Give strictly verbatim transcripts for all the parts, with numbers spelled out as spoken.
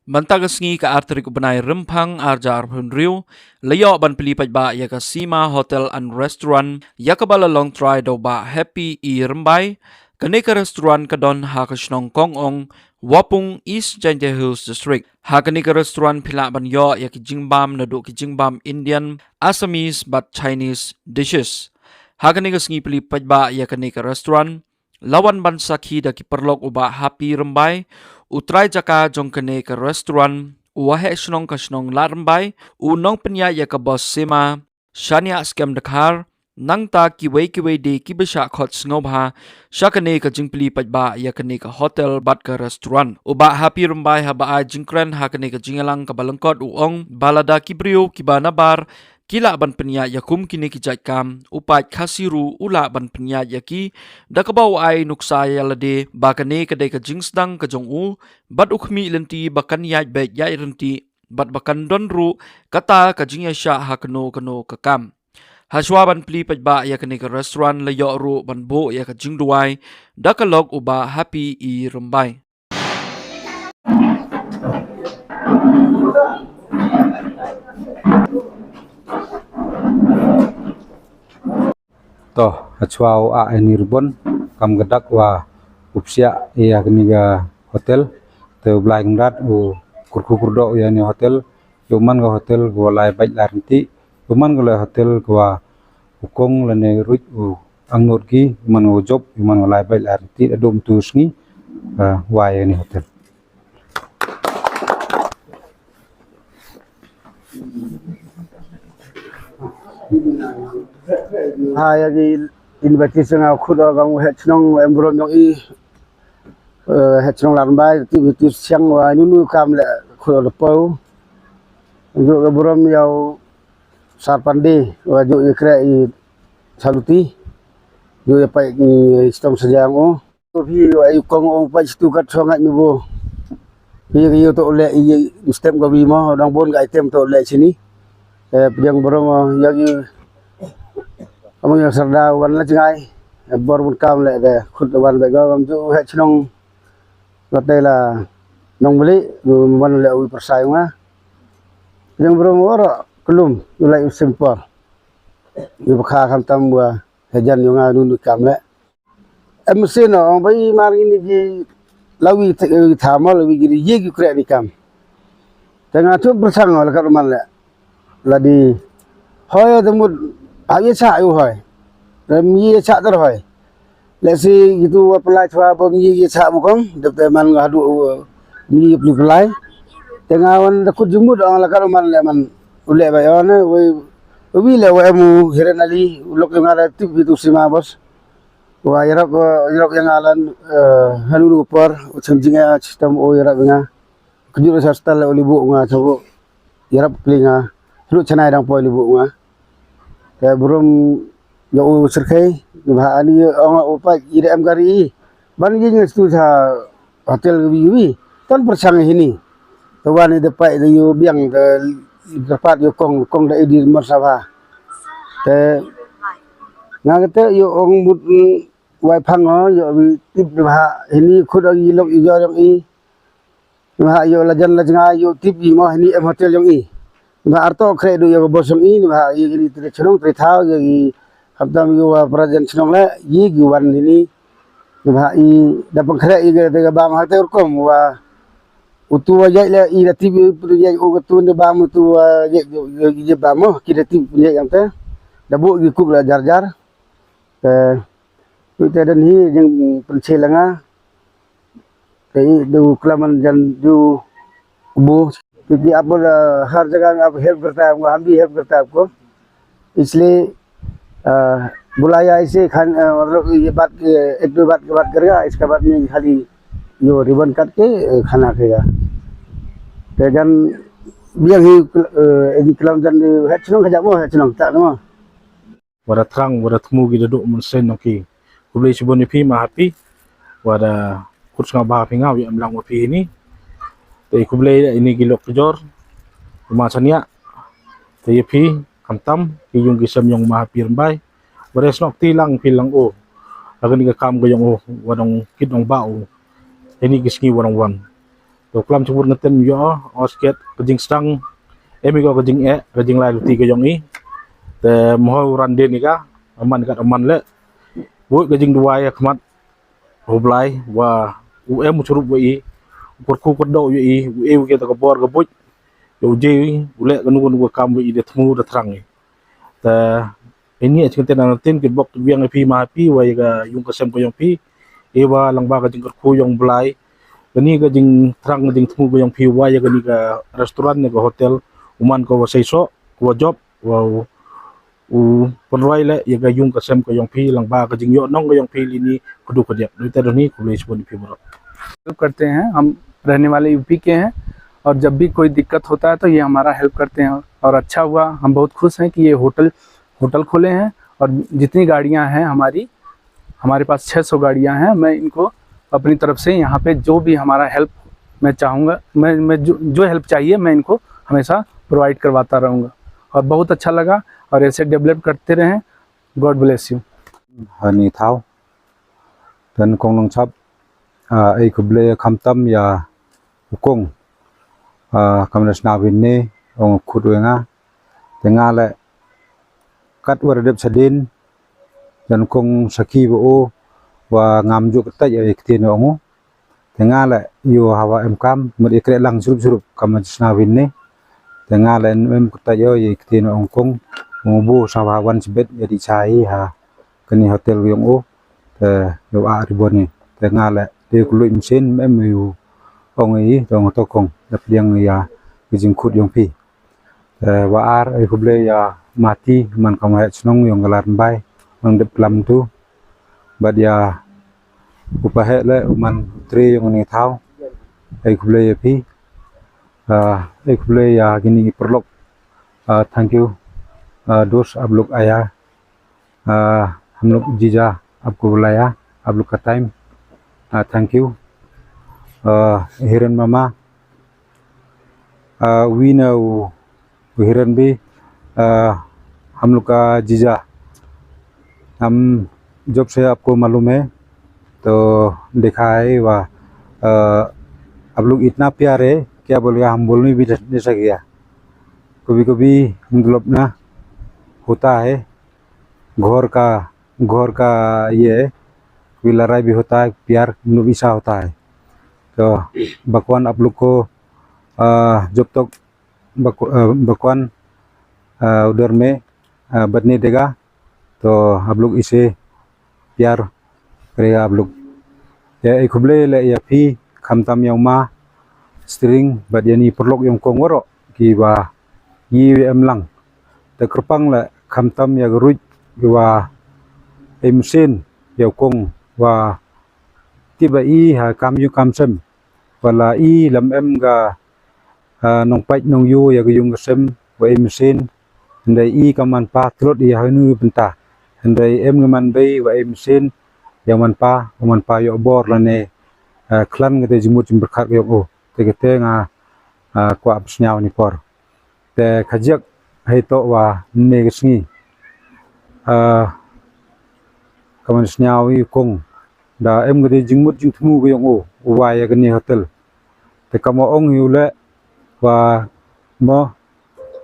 Mynta ka sngi ka ar tarik u bnai Rymphang ar hajar arphew hynriew, la ïoh ban plie paidbah ïa ka Sima Hotel and Restaurant, ïa kaba la long trai da u Bah Happy E Rymbai. Kane ka restaurant ka don ha ka shnong Kong Ong, Wapung, East Jaintia Hills District. Ha kane ka restaurant phi lah ban ïoh ïa ki jingbam naduh ki jingbam Indian, Assamese bad Chinese dishes. Ha kane ka sngi plie paidbah ïa kane ka restaurant, la wan ban sakhi da ki paralok u Bah Happy Rymbai, u trai jaka jong kane ka restaurant, u waheh shnong ka shnong Lad Rymbai, u nongpynïaid ïa ka bus Sima, Shaniah Skhem Dkhar, nangta kiwei kiwei de kiba shah khot sngewbha sha kane ka jingplie paidbah ïa kane ka hotel bad ka restaurant. U Bah Happy Rymbai haba ai jingkren ha kane ka jingïalang kaba lyngkot u ong ba lada ki briew kiba nabar ki lah ban pynïaid ïa kum kine ki jait kam, u paid Khasi ruh u lah ban pynïaid ïa ki, da kaba u ai nuksa ïa lade ba kane ka dei ka jingsdang ka jong u, bad u khmih lynti ba kan ïaid beit ïaid ryntih, bad ba kan don ruh kata ka jingïaishah ha kano kano ka kam. Hashwa ban plie paidbah ïa kane ka restaurant la ïoh ruh ban buh ïa ka jingduwai da ka lok u Bah Happy E Rymbai. To, hashwa u ah ïa ine i ribbon, kam ka dak wa u psiah ïa kane ka hotel, te u Blai Kynrad u kyrkhu kyrdoh ïa ine i hotel, ïa u man ka hotel ka wa lai beit lai ryntih, ïa u man ka lai hotel ka wa u kong lane ruh u angnud ki, ïa u man ka wa jop, ïa u man ka wa lai beit lai ryntih, da dum tu sngi, eh, wa ïa ine i hotel. Ha, ïa ki invitation nga khut ong u heh chnong em burom jong i, eh, heh chnong Lad Rymbai, ti ti siang wa nunu kam le khut ong le pau. Ju ka burom ïa u Sar Pande, wa ju i kre i saluti. Ju i pai i stom sajang o. Ko phi wa ïa u kong ong pat situ kat song ngat mi bo. Phi ïa ka ïa u to leh ïa u step ka wi mo, dang bun ka item to leh sini. Eh, pdiang burom mo, ïa ki among ïa u sardar wan la jngai. Eh, bor bun kam leh de, khut wan beit ko, kam ju heh chnong. Late la Nongbli, wan leh u pyrsa ïa nga. Pdiang burom mo, ro, klum, u lai u simpor. Ïa u kha khamtam wa, hajan ïa nga nunu kam leh. Em sien ong ba i mar ngin ïa ki lawi te, eh, thamal lawi ki ïa ki kreh ni kam. Te nga tu pyrshang la ka ruman leh. La dei hoi te mut ha ïa cha ïa hoi. Te mi ïa cha ter hoi. Lehse kitu wa pynlait chwa ba mi ïa cha mo kong, dep te man nga haduh, eh, mi ïa pynlait. Te nga wan da kut jingmut ong la ka ruman leh man. U leh ba ïa ne, wei, wi leh wa em u Hiran Ali, u lok ïa nga da tip kitu Sima bos. Wa ïarap, ïarap ïa nga lan, eh, ha nunu por, u chem jingeh, chitom u ïarap ïa nga. Kjut sa stal u libu nga, chabu ïarap kli nga. Hlu chanai dang poi libu nga. Te burom ïa u Syrkhei, ba ani ong u pat i da em kari i. Ban ïa nga stu sa hotel wi wi. Tan pyrshang hini. Te wan i da pai da ïa u biang da i kyrpad ïa u kong, kong da i di mar sa ba. Te nga kata ïa u ong mut, mm, wai phang o, ïa u tip da ba hini khut ong i lok i jor ong i. Ba ïa u la jan la jngai ïa u tip i mo hini em hotel ong i. Ba arto kre du ïa u bos ong i, ba ïa i tri chnong tri thaw ïa i khamtam ïa u wa prajan chnong le, ïa i wan hini. Ba i da pang kre i ga da ba ma te rukom wa utu wa ïa le i da tip i pru ïa u ga tu ne ba mu tu wa ïa ïa ba mo ki da tip ïa yang te. Da bu i kuk la jar jar. Te, te dan hi jing pynchai la nga. Te i du klaman jan du bu. Te ki apol, eh, har jaga nga ap help karta, nga ham bhi help karta ko. इसलिए, eh, बुलाया इसे खान, eh, मतलब ये बात, eh, एक दो बात के बात करेगा, इसके बाद में खाली जो रिबन काट के, eh, खाना खाएगा। Te jan biang hi, eh, ini kelam jan di hechnong kajak mo, hechnong tak mo. Wada thrang, wada thmu ki da duh mynsiem nong ki. Khublei shibun ïa phi ma Happy. Wada kut sngewbha phi nga ïa em lang wa phi hini. Te khublei ïa ini ki lok kjor. Ma chaniah. Te ïa phi khamtam ki yung ki sem yong ma Happy Rymbai. Wada sngewkti lang phi lang o. Lagan ka kam ka yong o. Wadong kit dong ba o. Ini ki sngi wadong wan. To klam chubur ngetem yo, o sket ka jingsang, em i ko ka jing e, ka jinglai luti ka yong i. Te mohoi uran den i ka, aman kat aman le. Buat ka jingduwai ya khmat, u Blai, wa u em u churup wa i, u kurku kurdo wa i, u e u ke ta ka bor ka buj, ya u je, u le ka nuku nuku kam wa i de thmu de thrang i. Ta ini a chingte na tin ki bok biang phi ma phi wa ya ka yung ka sem ka yong phi. E wa lang ba ka jing kurku yong Blai. Kani ka jing thrang ka jing thmu ka yong phi wa ya kani ka restaurant ne ka hotel. Uman ka wa sei so, ka wa job, wa u, u pynroi le ya ka yung ka sem ka yong phi lang ba ka jing yo nong ka yong phi lini kudu ka diak. Doi ta doni ku le sibon phi bro. हेल्प करते हैं। हम रहने वाले यूपी के हैं और जब भी कोई दिक्कत होता है तो ये हमारा हेल्प करते हैं और अच्छा हुआ, हम बहुत खुश हैं कि ये होटल होटल खोले हैं। और जितनी गाड़ियां हैं हमारी, हमारे पास छः सौ गाड़ियां हैं। मैं इनको अपनी तरफ से यहाँ पे जो भी हमारा हेल्प मैं चाहूँगा, मैं मैं जो जो हेल्प चाहिए मैं इनको हमेशा प्रोवाइड करवाता रहूँगा। और बहुत अच्छा लगा और ऐसे डेवलप करते रहें। God bless you। Hani thau dan kong nong chap, ei khublei kham tam ya u kong, kam na sna win ne ong khut we nga. Te nga le kat wa dep sadin dan kong saki wa o wa ngam juk tat ya kti no ong. Te nga le yu hawa em kam mut ikre lang surup surup kam na sna win ne. Te nga le em kta yo ye kti no ong kong mo bu sa wa wan sibet ya di chai ha kani hotel yong o. Te yo a ribon ni te nga le de ku lui msin em yu ong i dong to kong dap diang ya ki jingkhut yong phi. Te wa ar ei khublei ya mati man kam hek chnong yong galar mbai man dep lam tu. Bad ya upa hek le man tri yong ni thau. Ei khublei ya phi. Ei khublei ya kini perlok. Thank you. Dos ablok aya. हम लोग जीजा आपको बुलाया, आप लोग का टाइम। थैंक यू। हिरन मामा, वी ना हिरन भी, हम लोग का जीजा, हम जब से आपको मालूम है तो देखा है वह, आप लोग इतना प्यार है, क्या बोलेगा, हम बोलने भी नहीं सकेगा। कभी कभी मतलब ना होता है घर का, घर का ये कोई लड़ाई भी होता है, प्यार मतलब ऐसा होता है। तो भगवान आप लोग को, आ, जब तक भगवान उधर में बदने देगा, तो आप लोग इसे प्यार करेगा आप लोग। Ya, ei khublei le ya phi kham tam ya u ma String bad ya ni perlok yong kong waro ki wa yi em lang. Te kyrpang le kham tam ya ruj ki wa ei msin ya kong wa tiba i ha kam yu kam sem. Wala i lam em ga nong pait nong yu ya ga yung ga sem wa ei msin. Hynrei i ka man pa tlot i ha nu bynta. Hynrei em ga man bei wa ei msin ya man pa, wa man pa yo bor lane klan ga te jimut jimberkhat ga yong o. Te ga te nga kwa ap sniaw ni por. Te ka jiak hei to wa ne ga sngi. Ka man sniaw i kong da em ga te jingmut jingthmu ga yong o wa ya ga ni hotel. Te ka mo ong yu le wa mo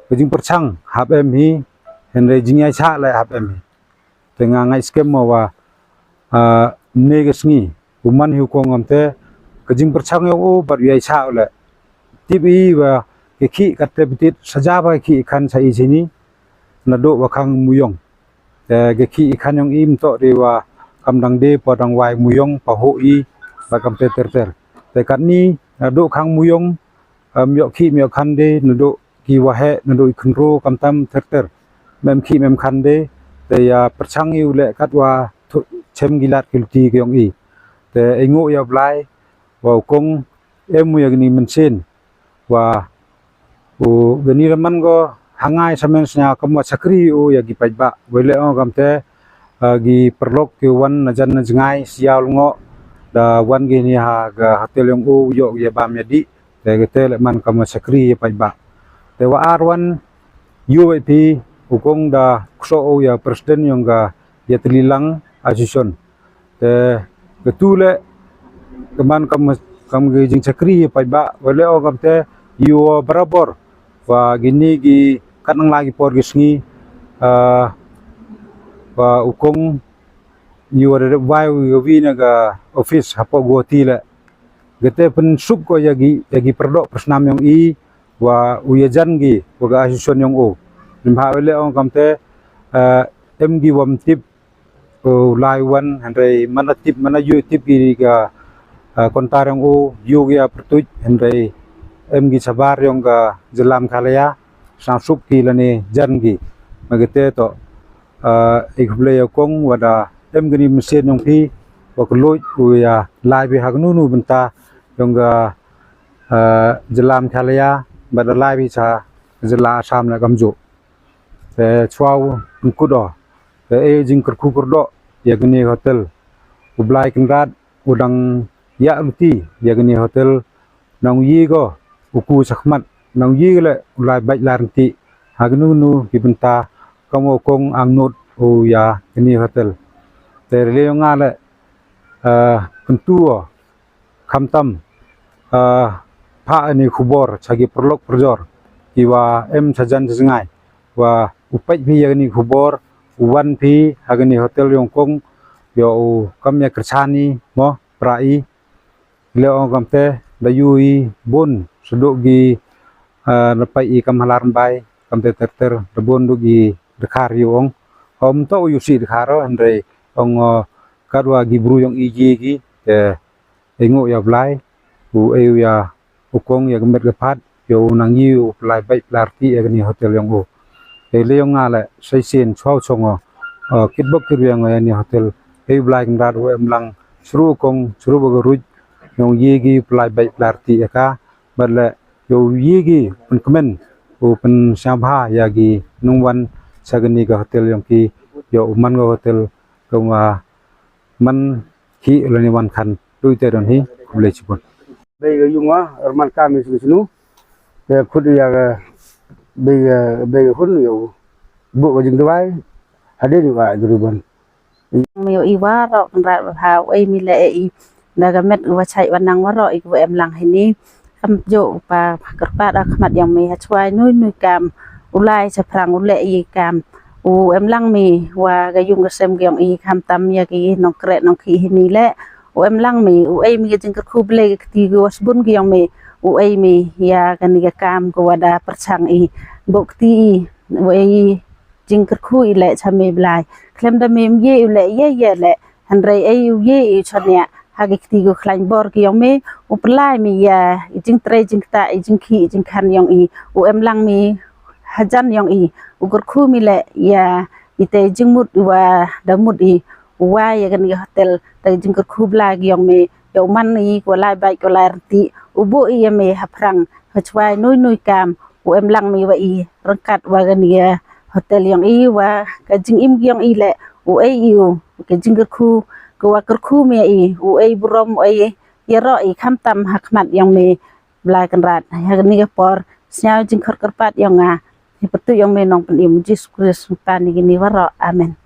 ka jingpyrchang hap em hi, hynrei jingïaishah le hap em hi. Te nga ngai skem mo wa ne ga sngi u man hi u kong am te ka jingpyrchang yu u bad ïaishah le tip i wa ke ki kat te bitit saja ba ke ki kan sa i sini na do wa khang muyong. Te ke ki kan yong i mto de wa kam dang de pa dang wai muyong pa ho i ba kam te ter ter. Te kat ni na do khang muyong, am yok ki yok kan de na do ki wa he na do i kynro kam tam ter ter. Mem ki mem kan de te ya pyrchang i u le kat wa chem gilat kilti ke yong i. Te i ngo ya blai wa u kong em u ya gni mensin wa u gani raman go hangai samen snya kam wa chakri u ya gi pajba wele o kam te gi perlok ki wan na jan na jngai siaw ngo da wan gi ni ha ga hotel yong u yo ya bam ya di te ga te le man kam wa chakri ya pajba te wa ar wan yu pi u kong da kso u ya president yong ga ya telilang asison. Te ketu le keman kam kam ki jingchakri ïa paidbah, wat leh ong kamte, ïa barabor wa kine ki katnang la ki por ki sngi, ah, wa u kong ïa wa da dep wai u ïa wi na ka office hapoh Guwahati leh. Kate pynsuk ko ïa ki, ïa ki pyrdoh pyrsnam yong i, wa u ïajan ki wa ka association yong u. Lymha wat leh ong kamte, ah, em ki wam tip u lai wan, hynrei man la tip, man la ïoh tip ki ka, ah, kontar yong u, ïoh ki ïa pyrtuid, hynrei em ki shabar yong ka jylla Meghalaya sdang suk ki lane jan ki. Markate to, ah, i khublei ïa u kong wa da em kane mynsiem yong phi wa ka luid u ïa lai phi ha kano kano bynta yong ka, ah, jylla Meghalaya, bad da lai phi sha jylla Assam leh kamjooh. Te chwa u pynkut o, te e jingkyrkhu kyrdoh ïa kane hotel. U Blai Kynrad u dang ïa luti ïa kane hotel. Nang ïa ko u ku shakhmat, nang ïa leh u lai bait lai rynti ha kano kano ki bynta, kam u kong Angnud u ïa kane hotel. Te lei yong nga leh, ah, kyntu o, khamtam, ah, phah ïa kane khubor sha ki paralok parajor ki wa em sha jan sha jngai, wa u peit phi ïa kane khubor, u wan phi ha kane hotel yong u kong, ïa u kam ïa kyrchan i mo pra i. Leh ong kamte, da ïoh i bun shaduh ki, ah, na peit i kam ha Ladrymbai, kamte ter ter da bun duh ki dkhar ïa u ong. Ym toh u ïoh shi dkhar o, hynrei ong, ah, katwa ki bru yong i ïa ki, te e nguh ïa u Blai, u e u ïa u kong ïa ka met ka phad, ïa u nang ïa u pynlai beit pynlai rynti ïa kane hotel yong u. Te lei yong nga leh sa shisien chwa u chong o, ah, kitbok kitbiang o ïa kane hotel. E u Blai Kynrad u em lang shuh u kong, shuh u ka ruh, yong ïa ki pynlai beit pynlai rynti ïa ka, bad leh ïa u ïa ki pynkmen, u pynsngewbha ïa ki nongwan sha kane ka hotel yong ki, ïa u man ka hotel ka wa man ki lane wan khan tu te don hi. Khublei chibun. Bei ka yung wa, er man kam i sunu sunu. Te khut ïa ka bei ka, bei ka hun ïa u. Buk ka jingduwai. Hadien ïa u wa jingduwai. Mi u i waroh Kynrad Babha, u ei mi leh i. Da ka met u wa chait wa nang waroh i ku em lang hini. Kam jooh u pa kyrpad ha khmat yong mi ha chwa nui nui kam. U lai shaphrang u leh i kam. U em lang mi wa ka yung ka sem ka yong i khamtam ïa ki nongkreh nongkhih hini leh. U em lang mi, u ei mi ka jingkyrkhu Blei ka kti ka wa sbun ka yong mi. U ei mi ïa kane ka kam ka wa da pyrshang i. Bok kti i, u ei jingkyrkhu i leh cha me Blai. Khlem da me ym ïe u leh ïe ïe leh. Hynrei ei u ïe i u chaniah ha ki kti ki khlaiñ bor ki yong me, u pynlai mi ïa i jingtrei jingktah, i jingkhih i jingkhan yong i, u em lang mi hajan yong i, u kyrkhu mi leh ïa i te jingmut i wa da mut i, u wai ïa kane ka hotel da i jingkyrkhu Blai ki yong me, ïa u man i ko lai bait ko lai rynti, u buh i ïa me ha phrang ha chwai nui nui kam, u em lang mi wa i ryngkat wa kane ka hotel yong i wa ka jingim ki yong i leh, u ei i u ka jingkyrkhu ka wa kyrkhu mi ïa i, u ei burom, u ei ïaroh i khamtam ha khmat yong me Blai Kynrad. Ha kane ka por sñiaw jingkhot kyrpad yong nga, ha pyrtuid yong me Nongpynim Jisu Khrist, Kpa ni kine waroh. Amen.